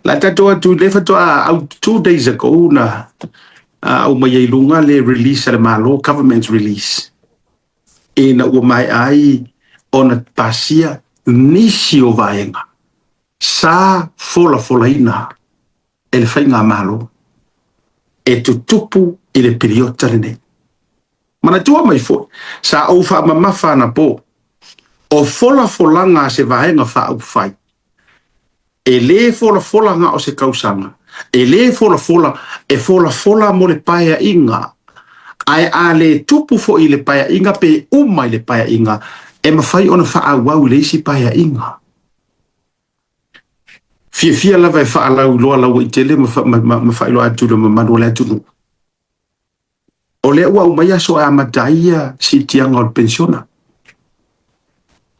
La tatou atu le faatoa au 2 days ago na au mai ai luga le release a le Malo, government's release, ina ua mai ai ona pasia nisi o vaega sa folafolaina e le faiga malo e tutupu i le piliota lenei. Manatua mai foi, sa ou faamamafa anapo, o folafolaga a se vaega faaupufai, e lē folafola na o se tausaga, e lē folafola, e folafola mo le paeaiga. Ae a le tupu foi i le paeaiga pe uma i le paeaiga, e mafai ona faaauau i le isi paeaiga. Fiafia lava e faalauiloa lauaitele ma faailoa atu i le mamalu o le atunuu. O lea ua aumai aso e amata ai ia siitiaga o le penisiona.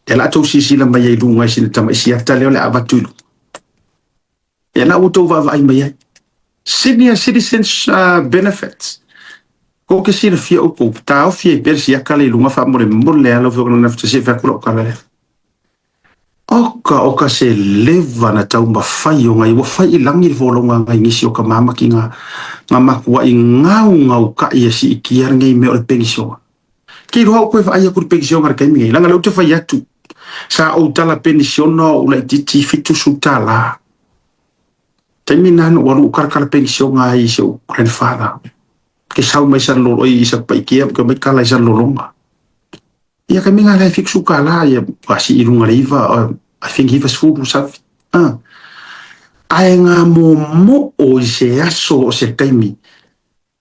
E la tou silasila mai ai i luga i sina tamai siata lea o le a avatu i luga. E la ua tou vaavaai mai ai. Senior citizens benefits. Ko ke silafia outou, taofi ai pea le siaka le i luga faamolemole a lau afioga na se fai atu lau tala lea. Oka oka se leva na taumafai o ngai ua fai i lagi le folauga ngai nisi o ka mamaki ngā ngā makua i ngau ngau ka ia si ikia nei mea o le penisiona. Ke iloa au koe vaai aku le penisiona le taimi nei, langa le ute fai atu. Sa ou tala penisiona o ulaititi $70. Taimi na no walu kala kala penisiona ai se o grandfather. Ke sau mai san lolo i sa paikia ke mai kala i san lolonga. Ia ka minga lai 70 kala ia wasi i lunga le iva, I think 90 something. Ah. Ae ngā mo o i se aso o se taimi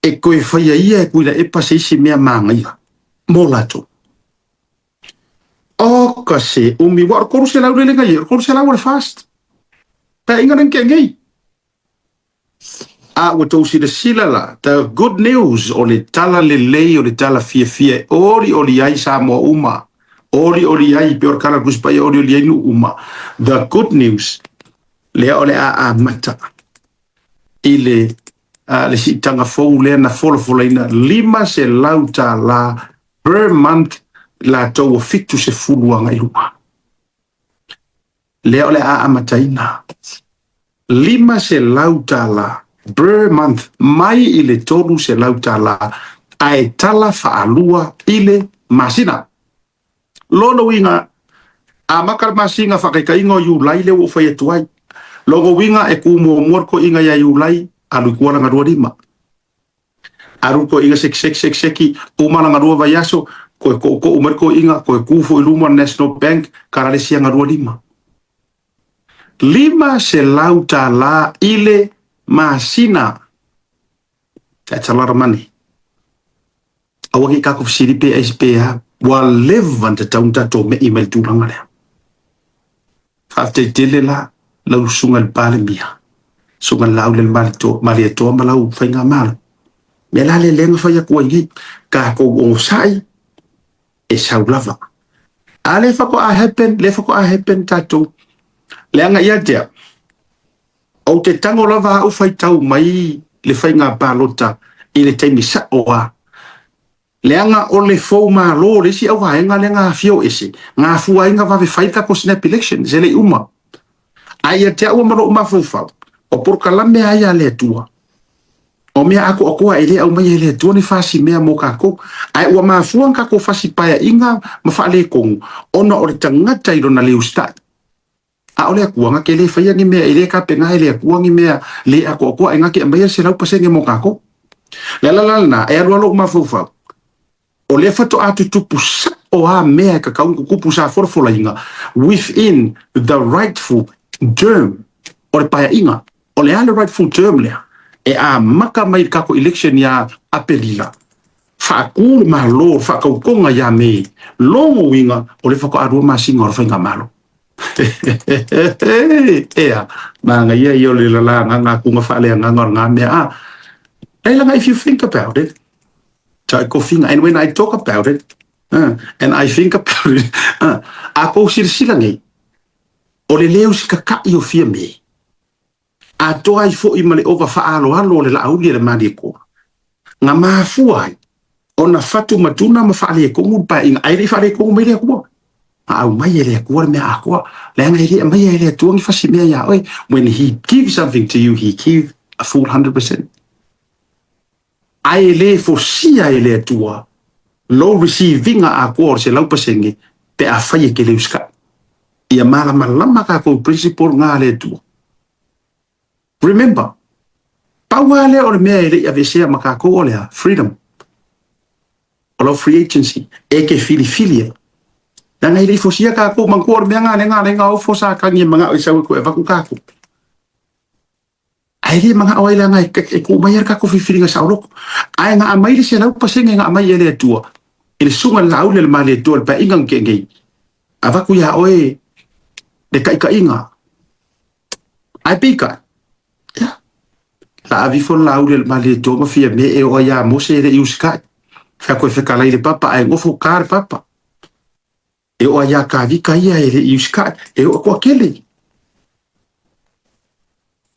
e koe whaia ia e kuila e pase isi mea māngaia. Mō lātou. O ka se umi wa o 300 lele ngai, o 300 o le fast. Pa inga nang ke ngai. A ua tou silasila la, the good news o le tala lelei o le tala fiafia e oli oli ai Samoa uma. Oli oli ai pe o le kala kusi pai oli oli ai nu uma. The good news, lea o le a amata i le siitaga fou lea na folafolaina $500 per month latou o 70 agai luga. Lea o le a amataina. $500 per month mai i le $300 ae tala faalua i le masina. Lona uiga, amata le masina faataitaiga o Iulai lea ua ou fai atu ai. Lona uiga e ku muamua le toeaina ia Iulai, alu i tua lana lua lima. Alu le toeaina seki seki seki seki, uma lana lua vaiaso, koe to'uto'u mai le toeaina, koe tu foi i luma o le National Bank, kala le isi ana lua lima. $500 i le masina. That's a lot of money. Aua ki kākou fesili pe ai pe a. Ua leva na tatau na tatou me'i mai le tulaga lea. Faafetai tele la lau susuga i le Palemia, susuga i le Lauli le Malietoa ma lau faigamalo. Mea la lea na fai atu ai nei, tatou onosai e sau lava. A le faatoa happen, le faatoa happen tatou. Leaga ia te au, ou te tago lava au faitau mai le faiga palota i le taimi sa'o a. Leaga o le fou malo le isi au vaega lea na afio ese, na afua ai na vave fai le tatou snap elections e le i uma. A ia te au ma lou mafaufau, o polokalame ai a le Atua. O mea atoatoa e le au mai e le Atua ni fasi mea mo kākou. Ae ua mafua na kākou fasi paeaiga ma faaletonu, ona o le tagata i lona le usitai. A o le Atua na te le faia ni mea e le tapena e le Atua ni mea le atoatoa e na te aumaia le 100% mo kākou. Le ala la lena, e alu alo mafaufau. O lea faatoa tutupu sa'o a mea e kakau tutupu sa folafolaina within the rightful term o le paeaiga. O le a le rightful term lea? E amata mai le tatou election ia Aperila. Faatu le malo o le faatautoga ia Me. Logo uiga o le faatoa 2 masina o le faigamalo. Ea, magaia ia o le lalagaga atuga faaleagaga o lena mea. Ah, Leila, if you think about it, and when I talk about it, and I think about it, a kou silasila nei, o le leo sikaka'i o fia me, atoa ai fo'i ma le ova faaaloalo o le Laauli e le Malietoa. Nga mafua ai, ona fatu matuna ma faaletonu le paeaiga, ae le i faaletonu mai le Atua. Na aumai e le Atua le mea atoa, leaga e le aumaia e le Atua ni fasi mea iā oe. When he give something to you, he give a full 100%. Ae le fosia e le Atua lou receive-iga atoa o le 100% pe afai e te le usikai. Ia malamalama tatou principle na a le Atua. Remember, pau lava lea o le mea e le i aveesea ma tatou o le a? Freedom. O lau free agency, e te filifili ai. Leaga e le i fosia tatou, manatua o le mea lena lea na ala ai ona ofo Satani e manao e sau e toe avatu tatou. Ae le manao ai leaga e tuu mai lava le tatou filifiliga saoloto. Ae na aumai le 100% na aumai e le Atua i le susuga i le Laauli a le Malietoa i le Paeaiga na tea nei, avatu ia oe le taitaiga. Ae peitai, ia, la ave ifo le Laauli a le Malietoa ma Fiame e oo ai ia Mose e le i usitai. Fai atu e fetalai i le papa ae nofo ta le papa. E oo ai ia Kavika ia e le i usitai, e oo toatele.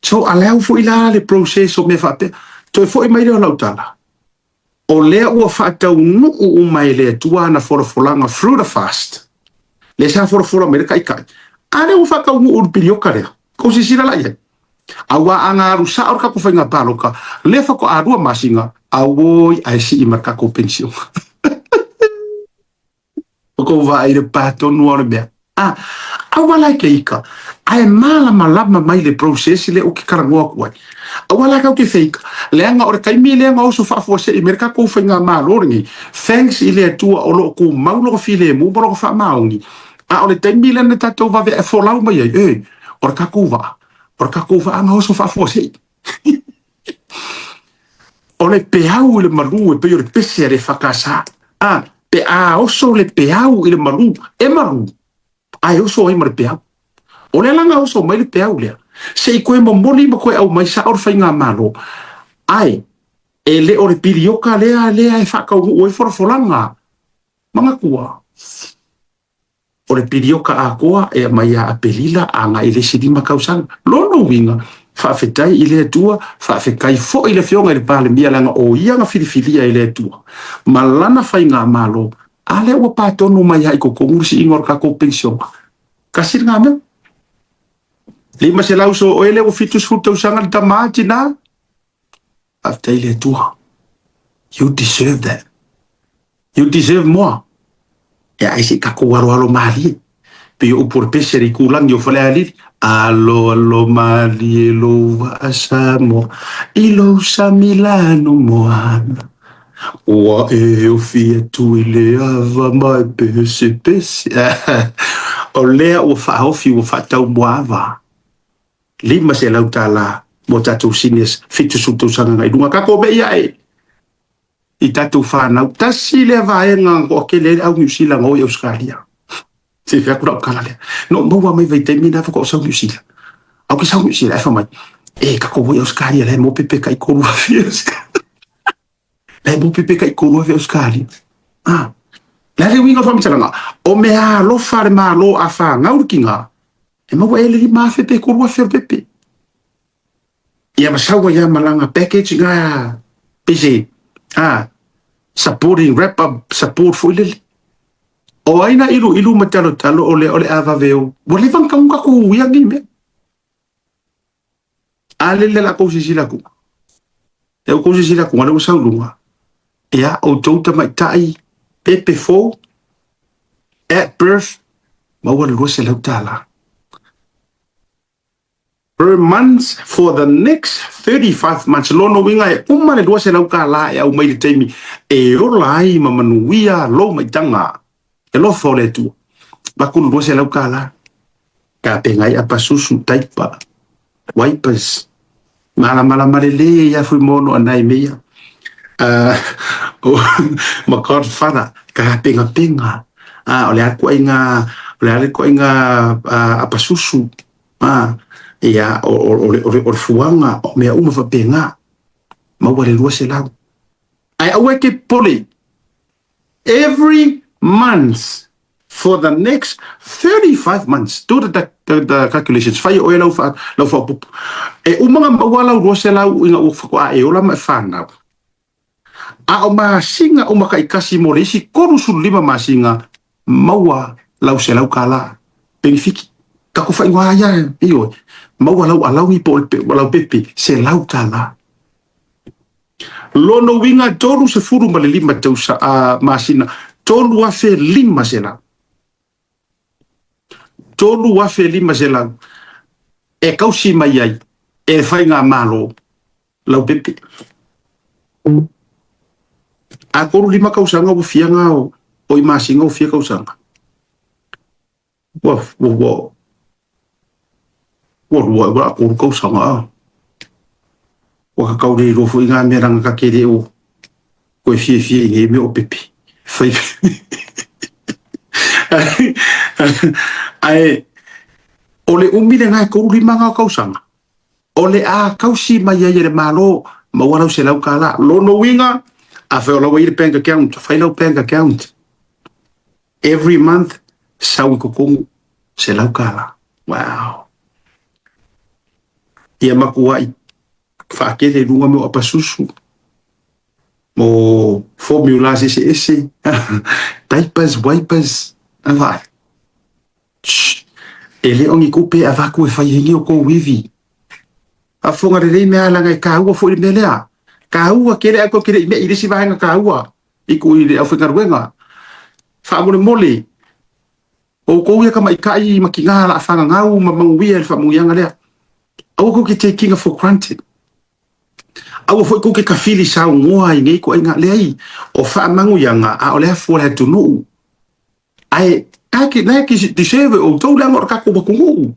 So, a le au foi la le process o mea faapea. Toe foi mai lea o lau tala, o lea ua faataunuu uma e le Atua ana folafolaga through the fast, lea sa folafola mai le Taitai, a lea ua faataunuu i le pilioka lea. Kou silasila la i ai? Aua a na alu sao le tatou faiga palota, lea faatoa 2 masina, auoi ae sii ma le tatou penisiona. O kou vaai i le pa tonu lava o le mea. A, aua la e te ika, ae malamalama mai le process lea ou te talanoa atu ai. Aua la tatou te feika, leaga o le taimi lea na oso faafuasei mai le tatou faigamalo lenei, thanks i le Atua o lo o tumau lona filemu ma lona faamaoni, a o le taimi lea na tatou vave folau mai ai, e, o le tatou vaa, o le tatou vaa na oso faafuasei. O le peau i le malu e pei o le pese a le EFKS. A, pe a oso le peau i le malu, e malu, ae oso ai ma le peau. O lea la na oso mai le peau lea, se i toe momoli ma toe aumai sao le faigamalo, ae e le o le pilioka lea lea e faataunuu ai folafolaga. Manatua. O le pilioka atoa e aumai ia Aperila agai i le isi 5 tausaga. Lona uiga, faafetai i le Atua, faafetai foi i le Afioga i le Palemia leaga o ia na filifilia e le Atua ma lana faigamalo, a lea ua pa tonu mai lava i totonu le siiga o le tatou penisiona. Tasi lena mea. 500 so oe lea ua 70 tausaga le tama, tina. Faafetai i le Atua. You deserve that. You deserve more. E ai se i tatou aloalo malie. Pei o upu o le pese a le itulagi o Falealili. Aloalo malie lou vaa Samoa i lou sami lanu moana. Ua e ofi atu i le ava ma e pesepese. O lea ua faaofi ua faataumuaava. $500 mo tatou seniors 70 tausaga agai i luga. Tatou mei ae i tatou fanau. Tasi lea vaega na toatele ai le au Niu Sila na o i Ausetalia. Se i fai atu lau tala lea. Na ou maua mai vaitaimi na faatoa ou sau Niu Sila. Au ke sau Niu Sila e fai mai, e tatou o i Ausetalia la e maua pepe tai 3,000. La e maua pepe tai 3,000 Ausetalia. Ah, le a le uiga o le faamatalaga? O mea alofa a le Malo a fanau le tiga, E maua ea le 5,000 pe 3,000 o le pepe. Ia ma sau ai lava ma lana package na pei se a supporting wrap up support foi lele. O ai na iluilu ma talotalo o lea o le a vave o. Ua leva ona taunuu tatou uia nei mea. A lele la kou silasila atu. E outou silasila atu, lea ua sau i luga. Ia, outou tamaitai pepe fou at birth maua le $200 per month for the next 35 months. Lona uiga e uma le $200 e aumai i le taimi e ola ai ma manuia lou maitaga. E alofa o le Atua. Avatu le $200. Tapena ai apa susu, taipa, wipers, malamalama lelei ai a Fuimaono a nai mea ia. Ma Godfather, tapenapenaga, o le a le ituaiga, o le a le ituaiga apa susu, ia, o le fuaga, o mea uma faapena, maua le 200. Ae aua e te popole, Every month for the next 35 months. Do the, the, the calculations. Fai e oe lau, wha, lau whaopopo. E uma nga maua lau 200 ina ua whakoa e ola ma e whanau. A o masina uma taitasi mo le isi 35 masina, maua lau $100 penefiti. Tatou faaigoa ai lava, ioe, maua lau alauni po o lau pepe $100. Lona uiga 35 tausa, masina, 3,500. 3,500 e tausi mai ai e le faigamalo lau pepe. A 35 tausaga ua fia na o i masina ua fia tausaga. Ua ua ua ua lua ua tolu tausaga a. Ua ka tau le iloa foi ngā mea leaga ta te le o koe fiafia i nei mea o pepe. Fai Ae o le umi lena e 35 na o tausaga. O le a tausi mai ai e le Malo, maua lau $100. Lona uiga, afai o la ua i ai le bank account, fai lau bank account. Every month, sau i totonu, $100. Wow. Ia matuai faatele i luga mea o apasusu, mo formulas eseese, diapers, wipers, a vaai. Shh. E le o ni tupe e avatu e fai ai ni o tou ivi. Faafofoga lelei mea leaga e taua foi le mea lea. Taua tele ae tou te le i mei i le isi vaega taua i tuu i le aufaigaluega. Faamolemole, outou ia tamaitai ma tina o le a fananau ma manuia i le faamanuiaga lea. Aua tou te taking for granted. Aua foi tou te tafili saunoa i nei ituaiga. Leai, o faamanuiaga a o le afu o le atunuu. Ae na e deserve e outou leaga o le tatou atunuu.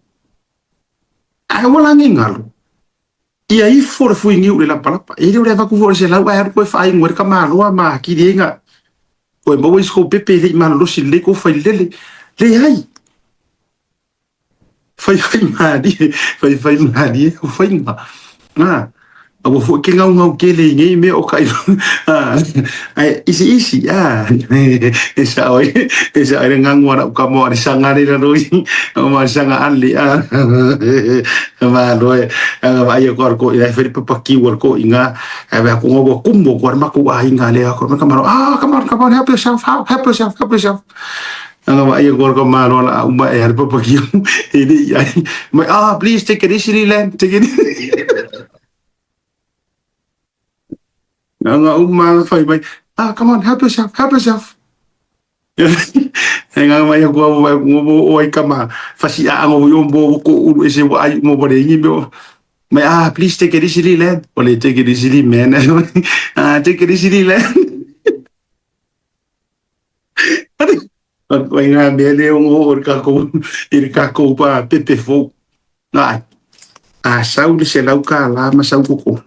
Ae aua la ne i galo, ia ifo le fuiniu i le lapalapa. E le o le avatu foi o le 100 ae alu toe faainu ai le tamaloa ma atili ai na toe maua isi tou pepe e le i malolosi lelei tou failele. Leai. Faifai malie, faifai malie lau faiga. A, aua foi ke gaugau tele i nei mea o kai. A, ae isiisi, a, e sao ai, e sao ai le gagu a lau tama o Alisaga le i lalo i, o Alisaga Ale, a, malo e, a vaai atu a le toeaina e fai le papa kiu a le toeaina, ae vaai atu ua tumu atu lava le matou aiga lea, fai mai le tamaloa, ah, come on, come on, help yourself, help yourself, help yourself. Anga vaai atu a le tamaloa o le a uma ea le papa kiu, e le i ai. Mai, ah, please take it easily, Len, take it easily. Anga uma fai mai, ah, come on, help yourself, help yourself. E ngā mai aku au vai ngo o ai kama fasi a ngo yo mbo ko ulu ese wa ai mo bare ngi mo mai ah please take it easily lad ole take it easily man ah take it easily lad Koe ngā mea le o o le kākou i le kākou pa pepe fou. Ai, a sau le $100 ma sau koko.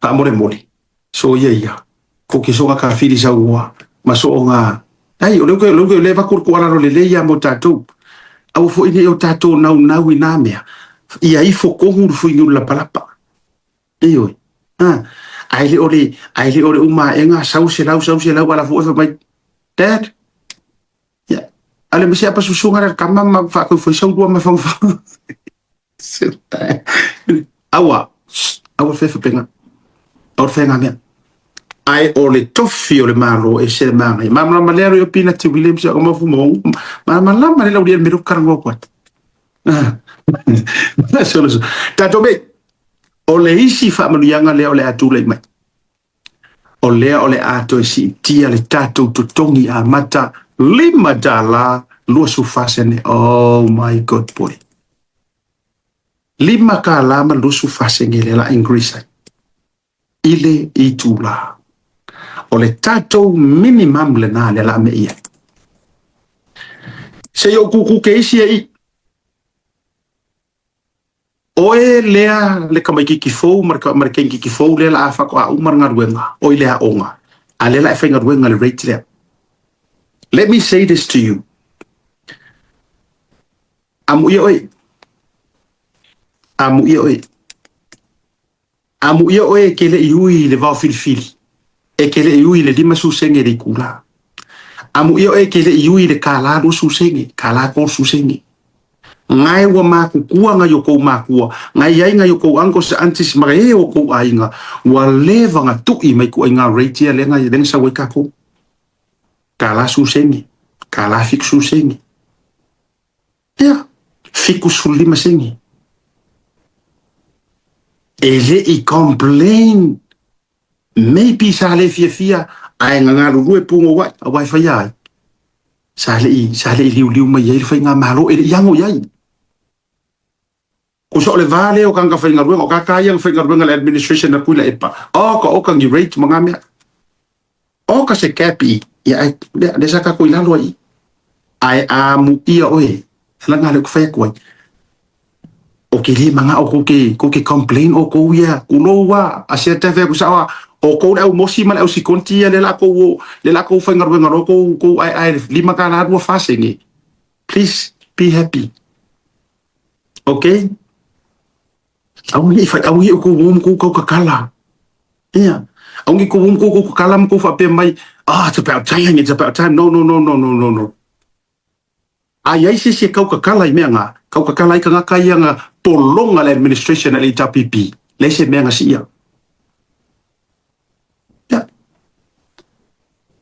Faamolemole, soia ia, ko ke soga ka whiri sauoa, ma sooga, ai, o le uke, o le uke, o le avatu le tuualalo lelei ia mo tatou. Aua foi ne i o tatou naunau i nā mea, ia ifo kohu le fuiniu lapalapa. Ioe. A, ae le o le, ae le o le uma aega, sau 100, sau 100, ala foi fai mai, Dad, ia, ale ma se apa susuga le kama ma whaakau foi sau lua ma whanga Aua, aua fe whapenga. Aua fe ngā mea. Ae o le tofi o le Malo e se māngai. Māmalama lea roi o Pina Te Williams o mafu mo. Māmalama le lau lia mero karangoa koe. Tātou mei, o le isi faamanuiaga lea o le a tulai mai. O lea o le a toe siitia le tatou totogi amata $5.24. Oh my god boy. $5.24 lea la increase ai i le itula. O le tatou minimum lena lea la me ia. Se i ou kūkū ke isi e i. Oe lea le tamaititi fou ma le keikiki fou lea la a faatoa uma le galuega, oi le aoga, a lea la e faigaluega i le rate lea. Let me say this to you. Amuia oe. Amuia oe. Amuia oe e ke le i ui i le vao filifili, e ke le i ui i le 50 sene i le itulā. Amuia oe e ke le i ui i le $1.20, $1.30. Ngae ua makukua ngai o kou makua, ngai ai ngai o kou uncles aunties ma e o kou aiga, ua leva na tui mai kuaiga rate ia lea na sau ai kakou. $10. Tala 70 sene. Ia, 75 sene. E le i complain. Maybe sa le fiafia, ae gagalulue pugo ai, auā e faia ai. Sa le i liuliu mai ai le faigamalo e le i ago i ai. Kusa o le va lea o tagata faigaluega, o kākā ia na faigaluega le administration a Tuilaepa. Oka oka ni rate ma ngā mea. Oka se cap i, ia ai, lea, lea sa kākou i lalo ai. Ae a muia oe, laga le ku fai atu ai. O ke le manga o kou ke complain o kou ia, kulou wa, a se te fe ku sa o kou le au mosi ma le au sikonti ia le la kou le la kou faigaluega lo kou kou ai ai $5.24. Please be happy. Okay? Au ni fai au ni ko wom ko ko kakala. Ia. Au ni ko wom ko ko kakala mo ko fa mai. Ah, it's about time, it's about time. No, no, no, no, no, no, no. A iai se se kau kakala i mea ngā. Kau kakala i ka ngaka ia ngā polonga le administration a le HRPP. Le se mea ngā si ia. Ia.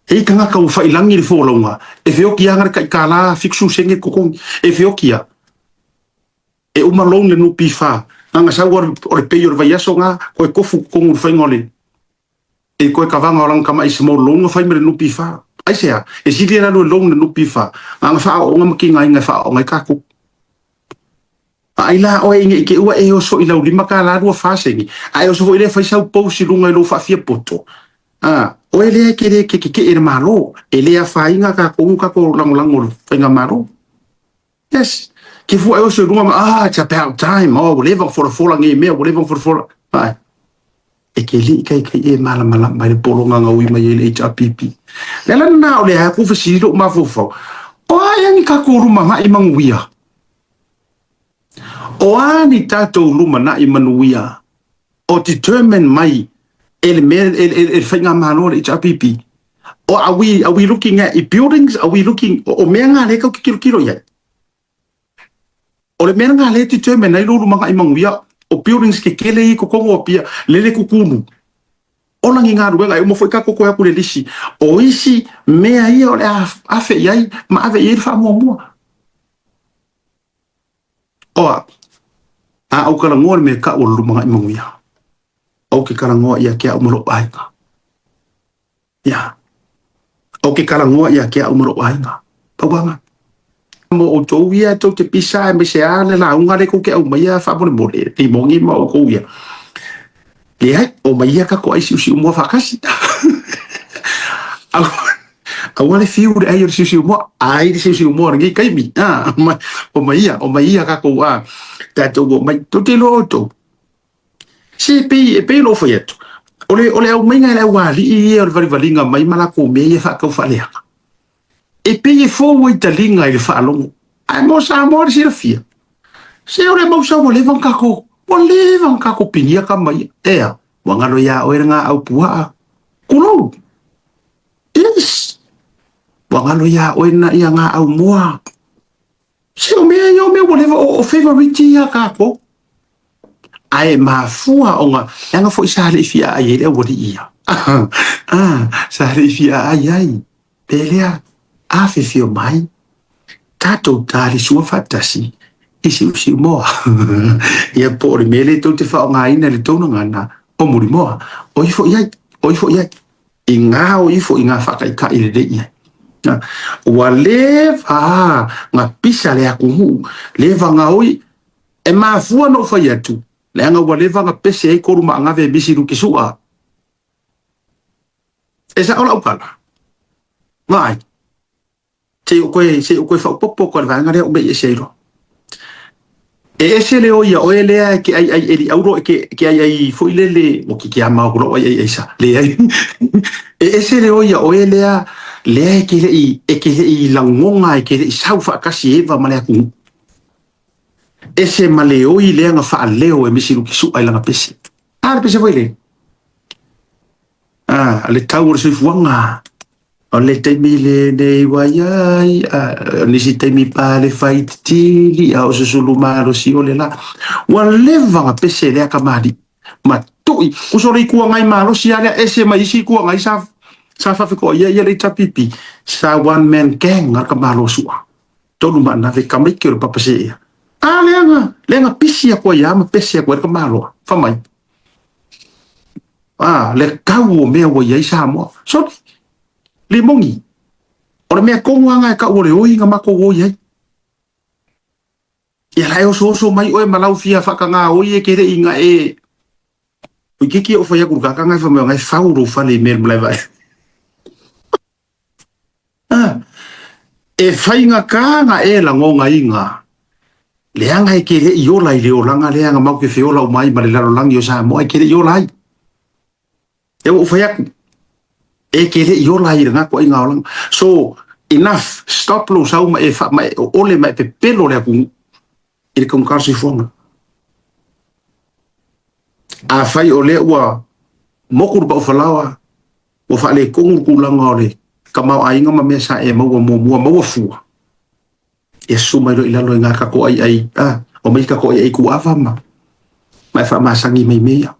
E i ka ngaka o whailangi le fōlaunga. E whioki anga le kai kālā fiksu senge kokongi. E whioki ia. E uma loan le NPF. Nganga sau o le pei o le vaiaso ngā, koe kofu kongu le whainga o le e koe kavanga o langa kama i small loan nga whai me le NPF. Ai se a, e sili e lalo e loan le NPF. Nganga wha o nga maki ngā inga wha o ngai kākou. Ai la oe inge i ke ua e oso i lau $5.24. A e oso foi le whai sau pousi lunga i lau whaafia poto. Ah, oe lea ke le ke ke ke e le malo. E lea whainga ka kongu ka ko lango lango le whainga malo. Yes. Ke fua e oso i lunga ma, ah, it's about time. Oh, whatever, fola fola nge mea, whatever, fola fola. Ai. E ke li kai kai e mala mala mai le polo nganga ui mai e le HRPP. Le la na o le ha ku fesili lo mafofo. O ai angi ka ko ruma nga i manguia. O a ni tātou luma na i manuia. O determine mai e le mea e le whainga malo le HRPP. O are we looking at i buildings? Are we looking o mea ngā le kau ki kilo kilo iai? O le mea ngā le determine ai lulu manga i manguia o buildings ke kele i kokongo o pia lele kukunu. O langi ngā ruenga e umofo i ka koko aku le lisi. O isi mea ia o le afe i ai ma ave i ai le whaamua mua. Oa, a au kalangoa le mea ka o lulu manga i manguia. O ke kalangoa ia ke au malo ainga. Ia. O ke kalangoa ia ke au malo ainga. Pauanga. Mo o tou ia tou te pisa e me se a le la unga le ko ke au mai a fa mole mole te mongi ma o kou ia. Le ai o mai ia ka ko ai siusiu mua whakasi. Au au le fiu le ai o le siusiu mua ai le siusiu mua ngi kaimi. Ah, o mai ia ka ko a tātou o mai tou te loa o tou. Se pei e pei lo fai atu. O le au mainga le au ali i o le valivaliga mai ma la ko me ia whakau whaleanga. E pei e fō i talinga i le whaalongo. Ai mo sa mo le silafia. Se o le mausa ua leva kako. Ua leva kako pinia ka mai. Ea, ua ngalo ia oe ngā au puaa. Kulou. Yes. Ua ngalo ia oe na ia ngā au moa. Se o mea ia o mea ua leva o favorite ia kako. Ae mafua o ngā, anga foi sa le fia ai e le au ia. Ah, sa le fia ai ai. Pelea, a whiwhio mai, tātou tāri sua whatasi, i si usi moa. Ia po o le mele tau te whao ngā ina le tōna ngana, o muri moa. O ifo i ai, o ifo i ai. I ngā o ifo i ngā whakaikai le le i ai. Ua leva ngā pisa le aku hu, leva ngā oi, e mafua no whai atu, le anga ua leva ngā pese e koru ma ngave misi ruki sua. E sa ola ukala. Vai. Se o koe, se o koe whaupopo ko le vaenga lea o me i e seiro. E ese le o ia oe lea e ke ai ai eri auro e ke ai ai foi lele o ki ke ama o ai ai ai sa le ai. E ese le o ia oe lea lea e ke le i e ke le i langonga e ke le i sau whaakasi eva ma le aku. Ese ma le oi lea nga whaaleo e misi ruki su ai langa pese. A le pese foi le. Ah, le tau o le soifuaga. O le taimi lenei ua iai, o nisi taimi pa le faititili, a o susulu malosi o le la. Ua leva nga pese lea kamali'i. Ma tui, kuso le ikua ngai malosi a lea ese mai isi ikua ngai sa Sa faafetoai ia le HRPP, sa one man gang a le tamaloa Su'a. Tolu maanave tamaiti o le papa seea. A leaga, leaga pisi atu ai lava ma pese atu ai le tamaloa. Fai mai. A, le tau o mea ua i ai Samoa. Soli, le moni. O le mea tonu lava lena e tau o le oi na matou oi ai. Ia la e osooso mai oe ma lau fia faataga oi e te le i na e Toeitiiti ou fai atu i le tagata lena fai mai o na e fau lou fale i mea i le malae vaalele. Ah, e faigata na e lagonaina leaga e te le i ola i le olaga lea na matou te feola uma ai ma le lalolagi o Samoa e te le i ola ai. E ua ou fai atu, e te le i ola ai i lena toaiga olaga. So, enough, stop lou sau ma e, fa, ma e ole ma e pepelo le atunuu i le taugata o le soifuaga. Afai o lea ua moku le paufalaoa, ua faaletonu le tulaga o le tamaoaiga ma mea sa e maua muamua, maua fua, ia susu mai loa i lalo i gā tatou aiai, a, omai tatou aiai tuava ma, ma e faamasani mai mea ia.